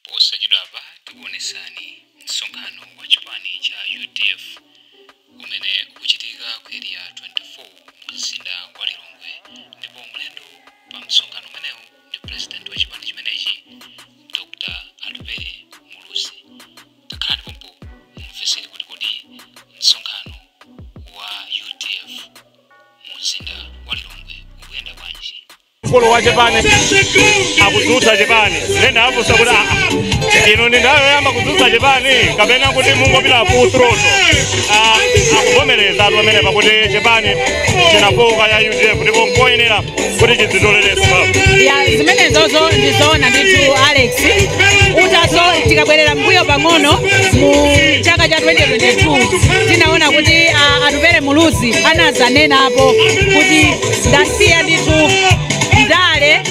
Posachedwapa tikuonesani msonkhano wa chipani cha UDF umene ukuchitika ku Area 24 mu mzinda wa Lilongwe, ndipo mlendo pa msonkhano umenewu ndi president wa chipani chimenechi, Dr. Atupele Muluzi. Takhalani pompo mumvesere kuti kodi msonkhano wa UDF mu mzinda wa Lilongwe ukuyenda bwanji. Mkulu wa chipani akudzutsa chipani. Nde afunsa kuti, "Aa, ino ndi nthawi yoyamba kudzutsa chipani kapena kuti mungopita full throttle?" Akuvomereza atu amene pakuti chipani chinafoka ya UDF ndipo nkoyenera kuti chidzitoleretsa. Ya, zimenezozo ndizoona ndithu, Alex. Utaso tikabwerera mbuyo pang'ono mu chaka cha 2022, tinaona kuti Atupele Muluzi anazanenapo kuti ndasiya ndithu ndale.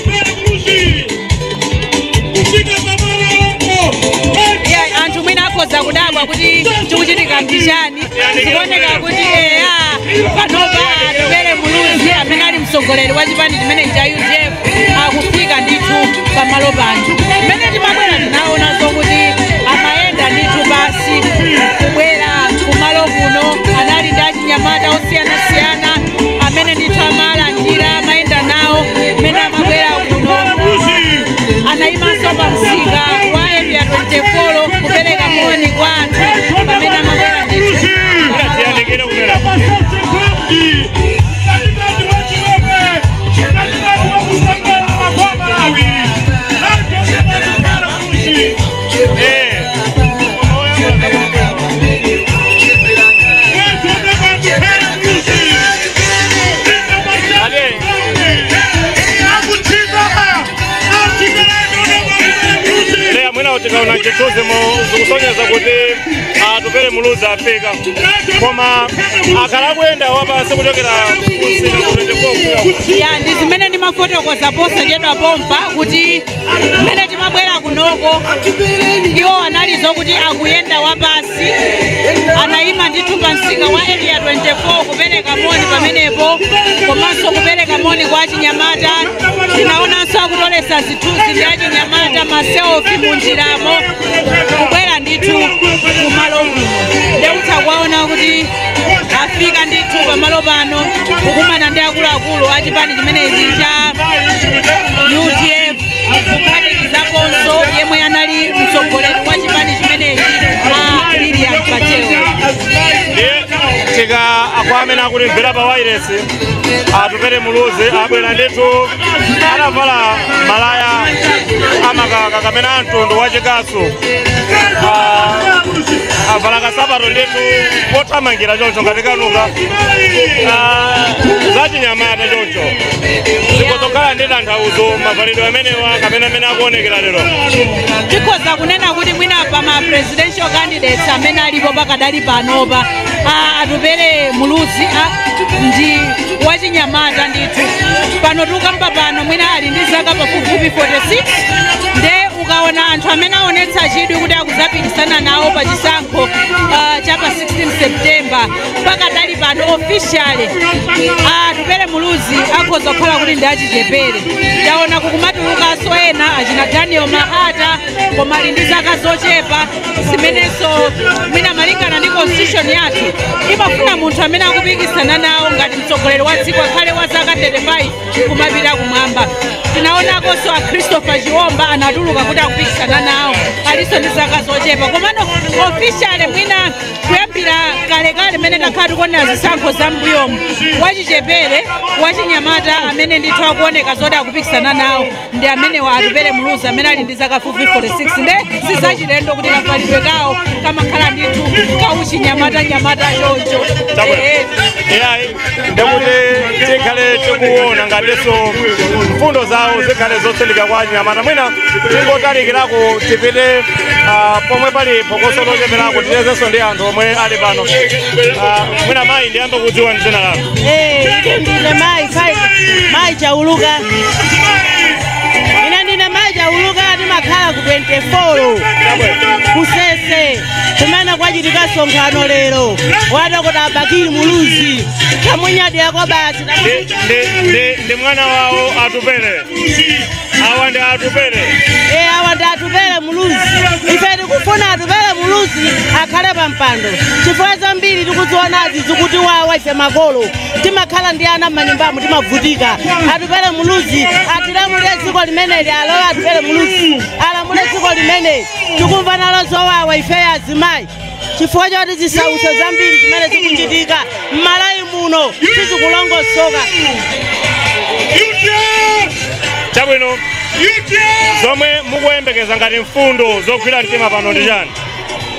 Ya, anthu mwina akhoza kudabwa kuti chikuchitika ndi chani. Zikuoneka kuti eya, panopa Atupele Muluzi amene ali mtsogoleri wa chipani chimene cha UDF akufika ndithu pamalo pano. Mmene timabwera tinaonanso kuti amayenda ndithu basi kubwera kumalo kuno, anali ndi achinyamata osiyanasiyana amene ndithu amalandira, amayenda nawo mmene amabwera kuno. Anayimanso pa msika wa Area 24 kupereka moni kwa anthu pamene amabwera ndithu. Tiyandikire kumene. Ade. Leya, mwina tikaona chithunzi zikusonyeza kuti Atupele Muluzi afika, koma akhala kuyenda wapansi kuchokera kumsika ku 24 kufika. Ya, ndi zimene ndimafotokoza posachedwa pompa kuti mmene timabwera kunoko iwo analizo kuti akuyenda wapasi. Anayima ndithu pa msika wa Area 24 kupereka moni pamenepo, komanso kupereka moni kwa achinyamata. Tinaonanso akutolesa zithunzi ndi achinyamata, ma selfie munjiramo kubwera ndithu kumalo kuno. Ndeutha kuwaona kuti afika ndithu pamalo pano kukumana ndi akuluakulu a chipani chimenechi cha UDF, kuphatikizaponso yemwe anali mtsogoleri wa chipani chimenechi, a Lilian Patel. Ndiye tika akwa amene akutimvera pa wireless, Atupele Muluzi abwera ndithu atavala malaya amakaka kapena amtundu wachikasu. Avala kasapato ndithu kothamangira choncho ngati kanuka. Zachinyamata choncho zikuzokhala ndi tanthauzo mavalidwe amenewa kapena amene akuonekera lero. Tikhoza kunena kuti mwina pa ma presidential candidates amene alipo pakadali panopa, Atupele Muluzi ndi wachinyamata ndithu. Pano tikukamba pano mwina ali ndi zaka pafupifupi 46. Nde ukaona anthu amene aonetsa chidwi kuti akuzapikisana nawo pa chisankho cha pa 16 September, pakadali pano officially Atupele Muluzi akhoza kukhala kuti ndi achichepere. Taona kukumatulukanso ena achina Daniel Mahata, koma ali ndi zaka zochepa, zimenenso mwina malingana ndi constitution yathu imafuna munthu amene akupikisana nawo ngati mtsogoleri wa dziko akhale wa zaka 35 kumapita kumwamba. Tinaonakonso a Christopher Chiwomba anatuluka kuti akupikisana nawo, alinso ndi zaka zochepa. Komano officially, mwina kuyambira kalekale mmene takhala tikuonera zisankho za mbuyomu, wachichepere wachinyamata amene ndithu akuoneka zoti akupikisana nawo ndi amene wa Atupele Muluzi amene ali ndi zaka 46. Nde sizachilendo kuti kavalidwe kawo kamakhala ndithu kauchinyamata nyamata choncho. Iyayi, ndekuti tikhale tikuona ngatinso mfundo zawo zikhale zotsindika kwa anyamata. Mwina tingotalikirako tipite pomwe pali phokoso locheperako, tichezenso ndi anthu omwe ali pano. Mwina mayi, ndiyambe kudziwa ndi dzina lanu. Ine ndine mayi mayi Chauluka. Ine ndine mayi Chauluka, ndimakhala ku 24 Kusese, kumene kwachitika msonkhano lero wa Dokota Bakili Muluzi. Tamunyadira basi. Ndi mwana wawo Atupele, awa ndi Atupele. Awa ndi Atupele Muluzi. pa mpando, chifukwa zambiri tikuzionazi zikuti wawa ife makolo timakhala ndi ana m'manyumbamo timavutika. Atupele Muluzi atilamule dziko limeneli, alowe Atupele Muluzi alamule dziko limeneli. Tikumva nalo zowawa ife azimayi chifukwa choti zisautso zambiri zimene zikuchitika m'Malawi muno sizikulongosoka. Chabwino, zomwe mukuyembekeza ngati mfundo zogwira mtima pano ndi chani?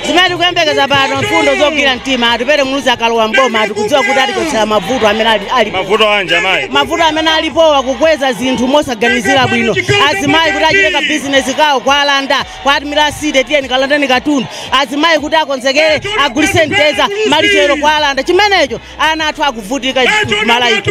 Zimene tikuyembekeza pano, mfundo zogwira mtima, Atupele Muluzi akalowa mboma atikudziwa kuti atichotsera mavuto amene ali. Mavuto anji, amayi? Mavuto amene alipowa, kukweza zinthu mosaganizira bwino. Azimayi kuti achite ka bizinesi kawo kwalanda kwatimira asite tiyeni kalandani katundu. Azimayi kuti akonzekere agulise mteza malichero kwalanda chimenecho, ana athu akuvutika Malawi.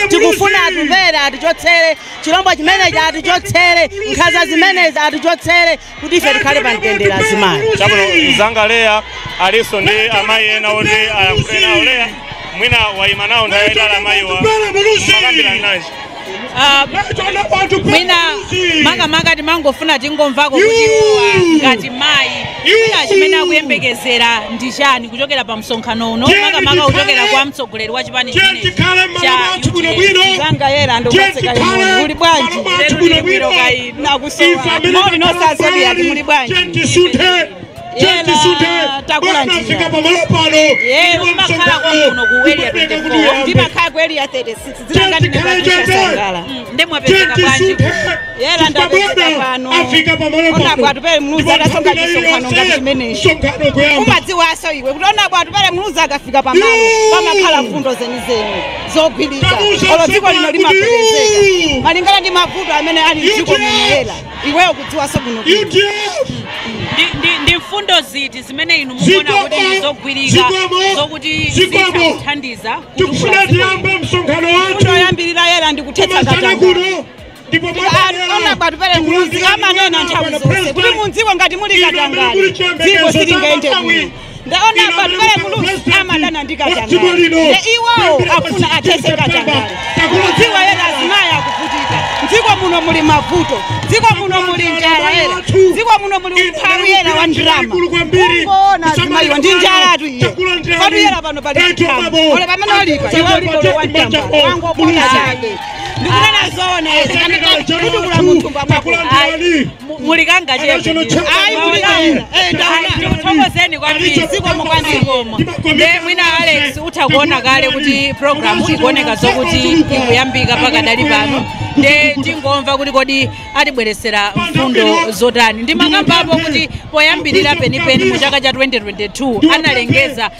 Tikufuna Atupele atichotsere chilombo chimenechi, atichotsere nkhanza zimenezi, atichotsere kuti ife tikhale pa mtendere azimayi. Chabwino, mzanga Leya alinso ndi amayi ena oti ayankhule nawo. Leya, mwina wayima nawo nthawi yayitali amayiwa, makambirana nanji? Mwina makamaka timangofuna tingomvako kuti iwowa ngati mayi mwina chimene akuyembekezera ndi chani kuchokera pa msonkhano uno, makamaka kuchokera kwa mtsogoleri wa chipani chimenechi cha UDF. Zanga yera ndokaseka imoni, uli bwanji? Nakusowa moni nosazobiyaki, muli bwanji? Yela takula njira. Yero umakhala kwakuno ku Area 24? Ndimakhala ku Area 36, zinanga ndine Sangala. Ndemwapezeka bwanji? Yera ndapezeka pano onako Atupele Muluzi akasonga chisonkhano ngati chimenechi, umadziwaso iwe kuti onako Atupele Muluzi akafika pamalo pamakhala mfundo zenizeni zogwirika, olo dziko lino limapezeka malingana ndi mavuto amene ali mdziko muno. Yera iweyo kudziwaso bwino bwino. Ndi mfundo ziti zimene inu mukuona kuti ndi zogwirika zokuti zitha kuthandiza kutukula dziko lino? Mfundo yoyambirira yera ndikuthetsa katangale. Onako Atupele Muluzi amanena nthawi zonse kuti mundziko ngati muli katangale dziko silingayende bwino. Ndaona Atupele Muluzi amadana ndi katangale, nde iwowo afuna athetse katangale. Mudziwa yera azimayi akuvutika mdziko muno, muli mavuto dziko muno, muli njala yera dziko muno, muli umphawi yera wa ndalama. Ungoona azimayiwa ndi njalatu iye patu yera pano pali chikhamu ole pamene ulipa iwe ulipo wa mtambala wangopona chabe. Ndikunena zoona yera kutukula muthumba mwako. Mulikanga chepe. Ayi, mulikaera ndaona. Tikuthokozeni kwambiri. Zikomo kwambiri. Zikomo. Nde mwina Alex utha kuona kale kuti programu ikuoneka zokuti ikuyambika pakadali pano, nde tingomva kuti kodi atibweresera mfundo zotani. Ndimakambapo kuti poyambirira penipeni mu chaka cha 2022 analengeza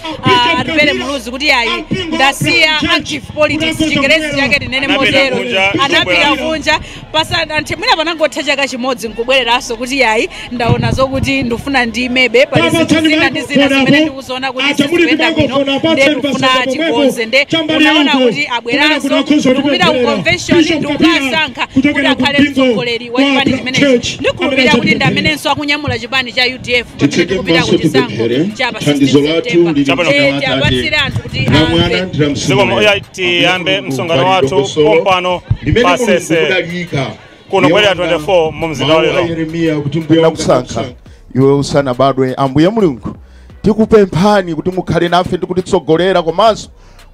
Atupele Muluzi kuti ayi, ndasiya active politics, Chingerezi chake tinene motero. Kunja, anapita kunja pasana mwina panangotha chaka chimodzi nkubwereranso kuti yayi, ndaona zokuti ndifuna ndimebe, pali zinthu zina ndi zina zimene ndikuzoona kuti sizikuyenda bwino, nde ndikufuna tikonze. Nde unaona kuti abweranso ndikupita ku convention ndikukasankha kuti akhale mtsogoleri wa chipani chimenechi. Ndikhulupirira kuti ndi amenenso akunyamula chipani cha UDF pamene tikupita ku chisankho cha pa 16 September. Tiapatsire anthu kuti amve. Zikomo. Ya, tiyambe msonkhano wathu pompano pasese kuno ku Area 24 mu mzinda wa Lilongwe. Kusankha iwe usanabadwe. Ambuye Mulungu, tikupemphani kuti mukhale nafe ndi kutitsogolera komanso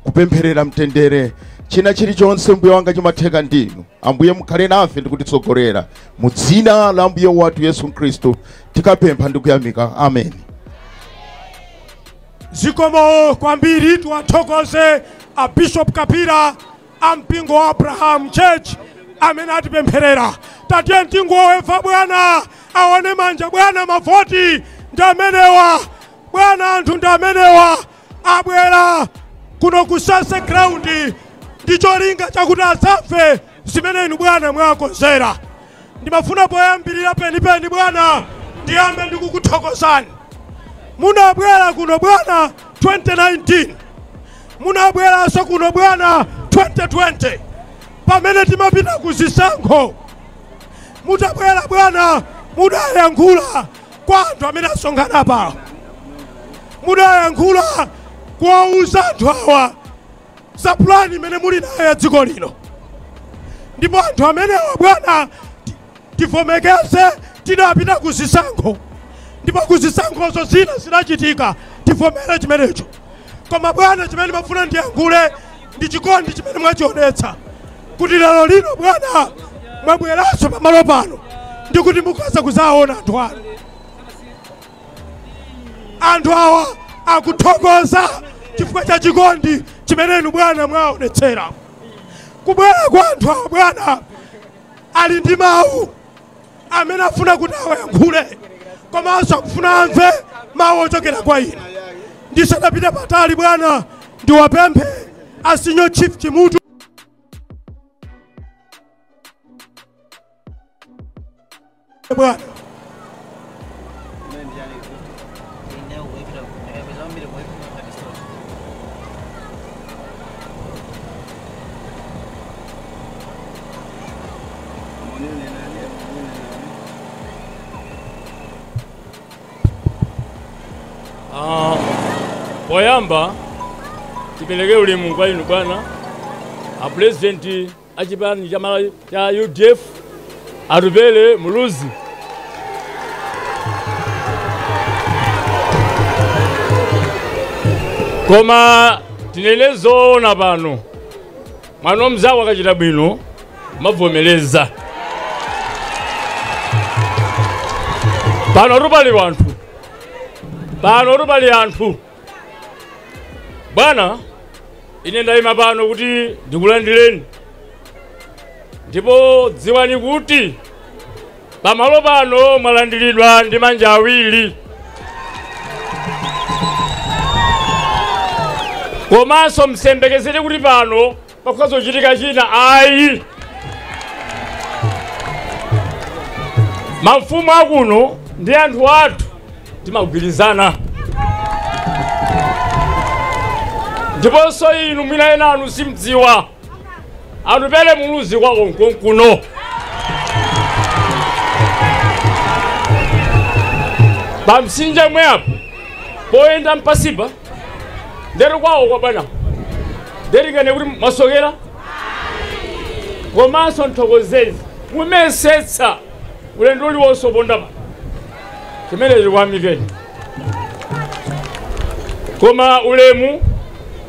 kupempherera mtendere. China chilichonse, Mbuye wanga, chimatheka ndinu. Ambuye, mukhale nafe ndi kutitsogolera. Mu dzina la Mbuye wathu Yesu Khristu tikapempha ndi kuyamika, amen. Zikomo kwambiri. Tiwathokoze a Bishop Kapira a mpingo wa Abraham Church amene atipempherera. Tatiye mtingowemva bwana aone manja bwana, mavoti ndi amenewa bwana, anthu ndi amenewa abwera kuno ku Sase Ground ndi cholinga chakuti adzamve zimene inu bwana mwakonzera. Ndimafuna poyambirira penipeni bwana ndiyambe ndikukuthokozani. Munabwera kuno bwana 2019, munabweranso kuno bwana 2020 pamene timapita ku zisankho. Mutabwera bwana mudayankhula kwa anthu amene asonkhana pawo, mudayankhula kuwauza anthu awa za pulani imene muli nayo ya dziko lino, ndipo anthu amenewa bwana tivomekeze tidapita ku zisankho, ndipo ku zisankhozo zina zinachitika. Tivomere chimenecho. Koma bwana, chimene mafuna ndiyankhule ndi chikondi chimene mwachionetsa kuti lero lino bwana mwabweranso pamalo pano ndikuti mukhoza kuzaona anthu anu. Anthu awa akuthokoza chifukwa cha chikondi chimene inu bwana mwaonetsera. Kubwera kwa anthu awa bwana ali ndi mawu amene afuna kuti awayankhule, komanso akufuna amve mawu ochokera kwa inu. Ndisanapite patali bwana, ndiwapemphe a Senior Chief Chimutu bwana. Poyamba tipeleke ulemu kwa inu bwana a president achipani cha UDF Atupele Muluzi. Koma tinene zoona pano, mwana mzawo akachita bwino mavomereza. Pano rupali wanthu, pano rupali anthu. Bwana, ine ndayima pano kuti ndikulandireni, ndipo dziwani kuti pamalo pano mwalandiridwa ndi manja awiri. Komanso msembekezere kuti pano pakhoza kuchitika china ayi. Mafumu akuno ndi anthu athu timagwirizana. Ndiponso inu mwina ena anu simdziwa, Atupele Muluzi kwako nkonkuno. Pamsinja mweapo poyenda mpasipa nderi kwawo kwa bwana nderikane kuti mwasokera. Komanso nthokozezi mumesetsa ulendo uliwonse uponda pa chimene chikwamikeni. Koma ulemu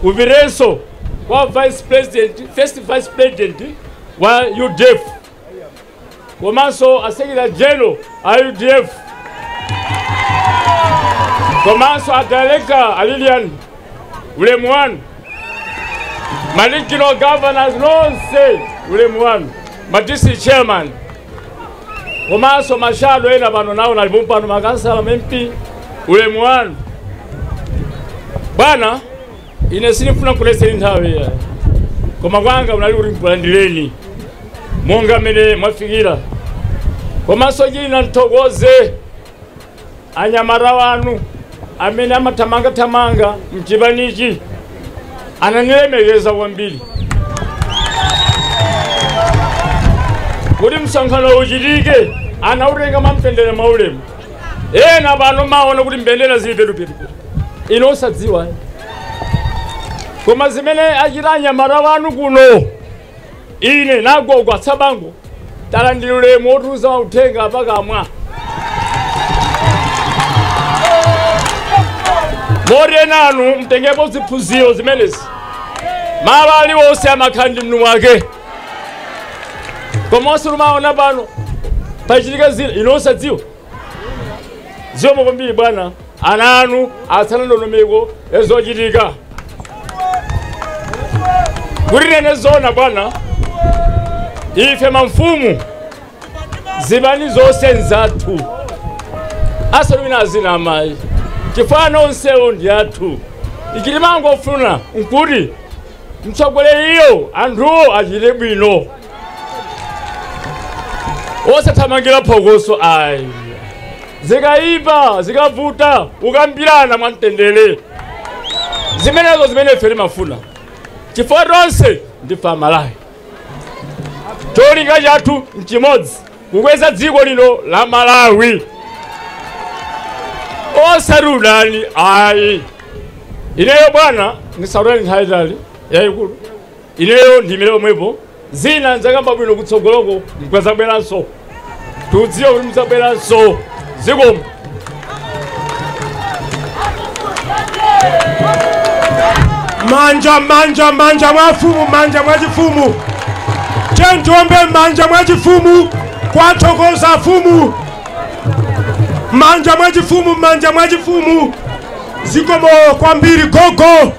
upirenso kwa vice president, first vice president wa UDF, komanso a secretary general a UDF, komanso a director a Lilian, ulemu wanu. Ma regional governors nonse ulemu wanu, ma district chairman, komanso mashado ena pano nawo nalipo pano, makansala, MP, ulemu wanu. Bwana, ine sinifuna kulesera nthawi ya koma kwanga unali kuti mkulandireni monga mmene mwafikira. Komanso china nthokoze anyamata wanu amene amathamangathamanga mchipanichi, ananilemekeza kwambiri kuti msonkhano uchitike, anautenga mwamtendere mwaulemu. Ena pano maona kuti mbendera zili petupetu, ine osadziwa. Koma zimene achita anyamata wanu kuno, ine nagogwa tsabango talandira ulemu otuza uthenga pakamwa. Mori enanu mtengepo ziphunziro zimenezi, malo aliwonse amakhala ndi mnu wake. Komanso lumaona pano pachitika zina ine osadziwa. Zikomo kwambiri bwana, ana anu atsala ndondomeko ezochitika. Kuti nene zona bwana, ife mamfumu zibani zonse nzathu, asalumina azina amayi chifukwa nonsewo ndi athu. Ichilimangofuna nkuti mtsogoleriyo anthuwo achite bwino, osathamangira phokoso ayi. Zikayipa zikavuta ukambirana mwamtendere, zimenezo zimene ife timafuna chifukwa tonse ndife Amalawi. Cholinga chathu nchimodzi, kukweza dziko lino la Malawi, osarudani ayi. Ineyo bwana ndisautani nthawi itali yayikulu, ineyo ndimire pomwepo. Zina nzakamba bwino kutsogoloko mkwazabweranso, tudziwe kuti muzabweranso. Zikomo. Manja manja manja mwa fumu, manja mwa chifumu. Chenjombe manja mwa chifumu, kwathokoza fumu. Manja mwa chifumu, manja mwa chifumu. Zikomo kwambiri gogo,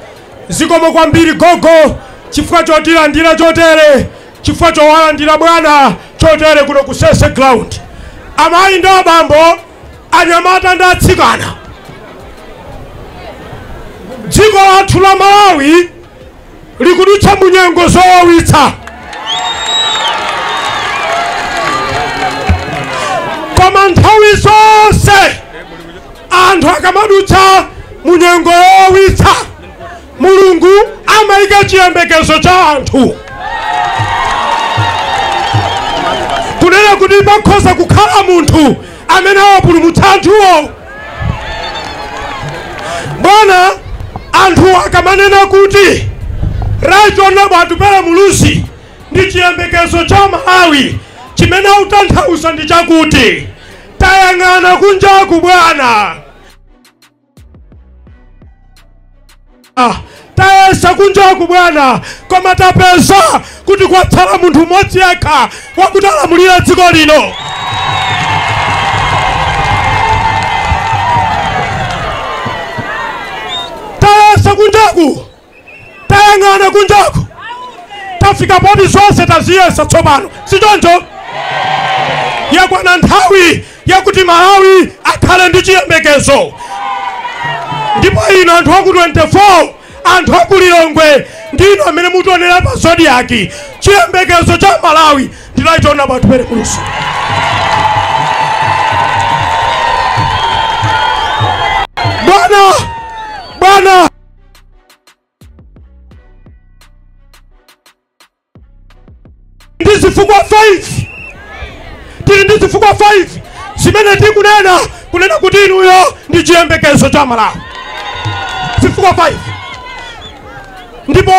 zikomo kwambiri gogo. Chifukwa chotilandira chotere, chifukwa chowalandira bwana chotere kuno ku Sese ground. Amayi ndi abambo, anyamata ndi atsikana, dziko lathu la Malawi likudutsa munyengo zowawitsa, koma nthawi zonse anthu akamadutsa munyengo yowawitsa, Mulungu amayika chiyembekezo cha anthu kunena kuti pakhoza kukhala munthu amene awapulumutsa anthuwo. Bwana, anthu akamanena kuti Right Honorable Atupele Muluzi ndi chiyembekezo cha Malawi, chimene autanthauza ndi chakuti tayang'ana kunjaku bwana, tayesa kunjaku bwana, koma tapeza kuti kwatsala munthu mmodzi yekha wakuti alamulire dziko lino. Tayesa kunjaku, tayang'ana kunjaku, tafika poti zonse taziyesa tsopano, sichoncho? Yakwana nthawi yakuti Malawi akhale ndi chiyembekezo. Ndipo ino anthu aku 24, anthu aku Lilongwe, ndino amene mutionera pa Zodiac, chiyembekezo cha Malawi ndi Right Honorable Atupele Muluzi. Bwana, bwana, ndi zifukwa 5, tili ndi zifukwa 5 zimene tikunena kunena kuti inuyo ndi chiyembekezo cha Malawi. Zifukwa 5. Ndipo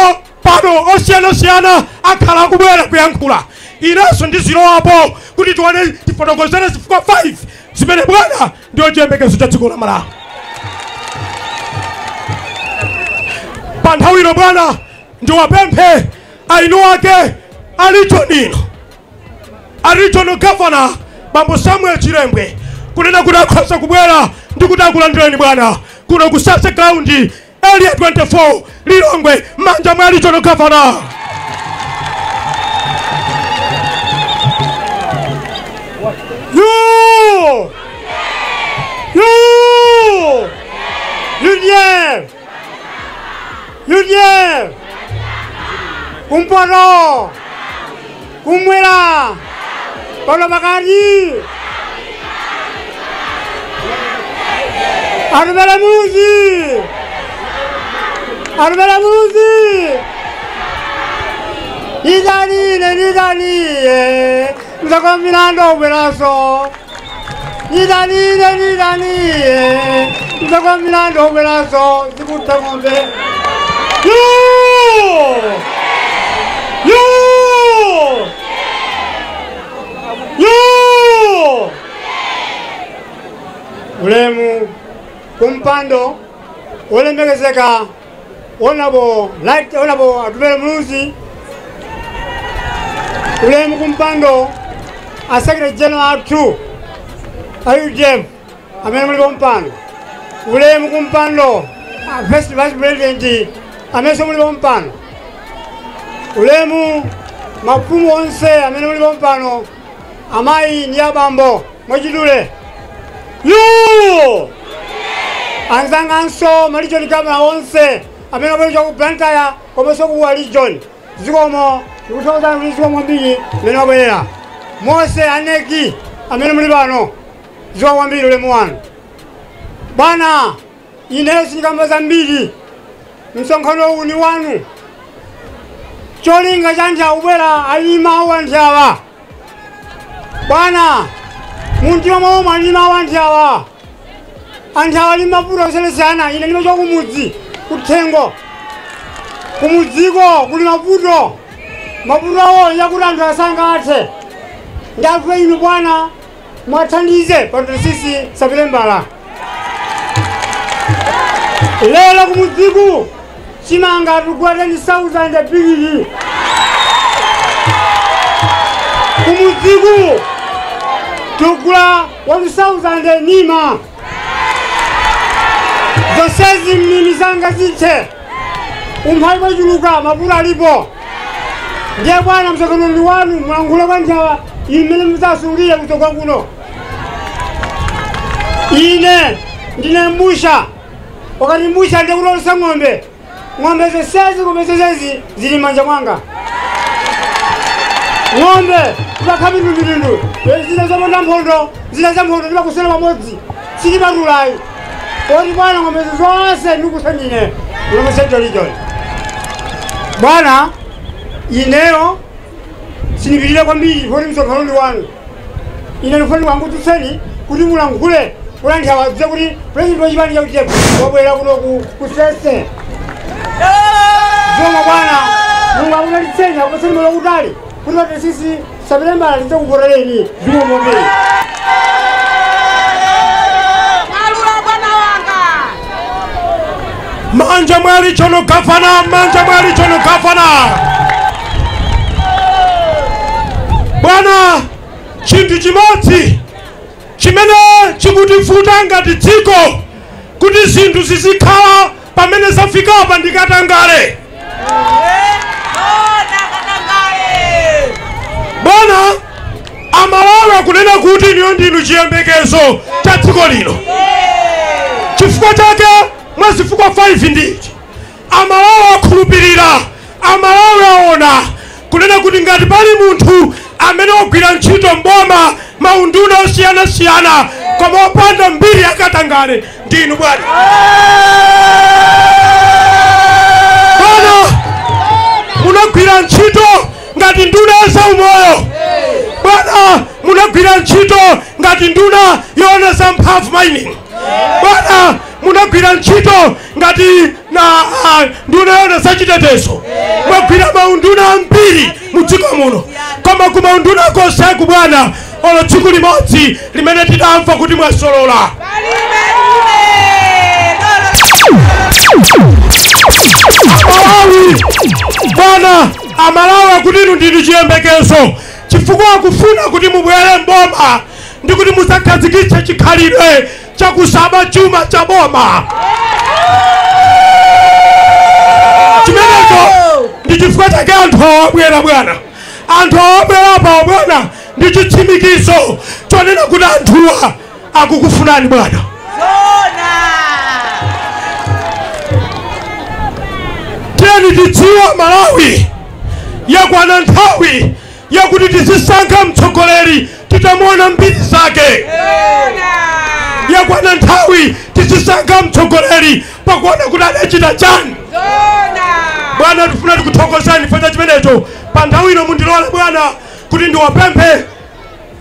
pano osiyanasiyana akhala akubwera kuyankhula, inenso ndizilowapo kuti tione tifotokozere zifukwa 5 zimene bwana ndiyo chiyembekezo cha dziko la Malawi. Pa nthawi ino bwana, ndiwapemphe ainu ake a region ino, a regional governor Bambo Samuel Chilembwe, kunena kuti akhoza kubwera ndi kuti akulandireni bwana kuno ku Sese ground area 24 Lilongwe, manja mwa regional governor. You! You! Julien! Julien! Kumpoto! Kumwera! Paulo Bakari! Atupele Muluzi! Atupele Muluzi! Nidani, nidani, mzakominando ubweraso. Nidani, nidani, mzakominando ubweraso. Zikuta ng'ombe. You! You! You! Ulemu kumpando olemekezeka Honorable Right Honorable Atupele Muluzi. Ulemu kumpando a Secretary General 2 UTM amene muli pompano. Ulemu kumpando a First Vice President amene muli pompano. Ulemu mafumu onse amene muli pompano, amayi ndi abambo mwachidule. You! Anzanganso ma region governor onse amene abwera ku Blantyre komanso ku region, zikomo ndikuthokoza kuti zikomo kwambiri mmene wabwerera. Mose aneki amene muli pano, zikomo kwambiri ulemu wanu. Bwana, ineyo sindikamba zambiri, msonkhano uwu ni wanu. Cholinga cha anthu akubwera ali mawu anthu awa. Bwana, mumtima mwawo ali mawu anthu awa. Anthu awa ali mavuto osiyanasiyana. Ine ndimachoka kumudzi kuthengo, kumudziko kuli mavuto. Mavuto awo yakuti anthu asangathe. Ndapfe inu bwana mwathandize pa 26 Sepitembala. Lero kumudziku Chimanga tukula 10,000 bigili. Kumuzigu tukula 1,000 nima. Zonsezi mlimi zanga zithe. Umphawi wachuluka mapula alipo. Ndiye bwana msonkhano wanu mwangulo kwa nthawa imene mudzasungira kuchoka kuno. Ine ndine mbusha. Wakati mbusha ndiye kulolesa ng'ombe. Ng'ombe zonsezi ng'ombe zonsezi zili m'manja mwanga. Ng'ombe timakha mitundumitundu. Zina zoponda mphondo, zina za mphondo timakusera pamodzi. Sitipatulayi. Oti bwana ng'ombe zonse ndikusa ndine. Kuno Central Region. Bwana ineyo sinipitire kwambiri poti msonkhano ndi wanu. Ine ndifuna wangututseni kuti mulankhule kuti anthu awadziwe kuti president wa chipani cha UDF wabwera kuno ku Sese. Zomwe bwana Mulungu akudalitseni akupatseni moyo wautali kuti pa 26 September tidzakuvotereni. Zikomo kwambiri. Mwalula bwana wanga. Manja mwa regional governor, manja mwa regional governor. Bwana, chinthu chimodzi chimene chikutivuta ngati dziko kuti zinthu zizikhala pamene zafikapa ndi katangale. Ona katangale. Bwana, Amalawi akunena kuti iniyo ndinu chiyembekezo cha dziko lino. Chifukwa chake mwa zifukwa 5 ndichi. Amalawi akhulupirira, Amalawi aona kunena kuti ngati pali munthu amene wagwira ntchito mboma maunduna osiyanasiyana koma opanda mbiri yakatangale ndinu bwana. Bwana, munagwira ntchito ngati nduna ya zaumoyo. Bwana, munagwira ntchito ngati nduna yoona za mphamvu mining. Bwana, munagwira ntchito ngati na nduna yoona za chitetezo. Mwagwira maunduna ambiri mu dziko muno, koma ku maunduna konseku bwana, olo tsiku limodzi limene tidamva kuti mwasolola. Amalawi bwana, Amalawi akuti inu ndinu chiyembekezo chifukwa akufuna kuti mubwere mboma ndi kuti musakhazikitse chikhalidwe chakusaba chuma cha boma. Chimenecho ndi chifukwa chake anthu awabwera bwana, anthu awabwera apa bwana ndi chitsimikizo chonena kuti anthuwa akukufunani bwana. Tiyeni tidziwa Malawi yakwana nthawi yakuti tizisankha mtsogoleri titamuona mbiri zake. Yakwana nthawi tizisankha mtsogoleri pakuona kuti adachita chani. Bwana, tifuna tikuthokozani chifukwa chimenecho. Pa nthawi ino mundilole bwana kuti ndiwapemphe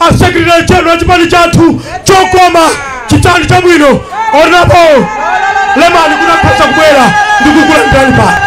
a secretary general wa chipani chathu chokoma chitani chabwino Honorable Lemani kuti akhoza kubwera ndi kukulandirani pano.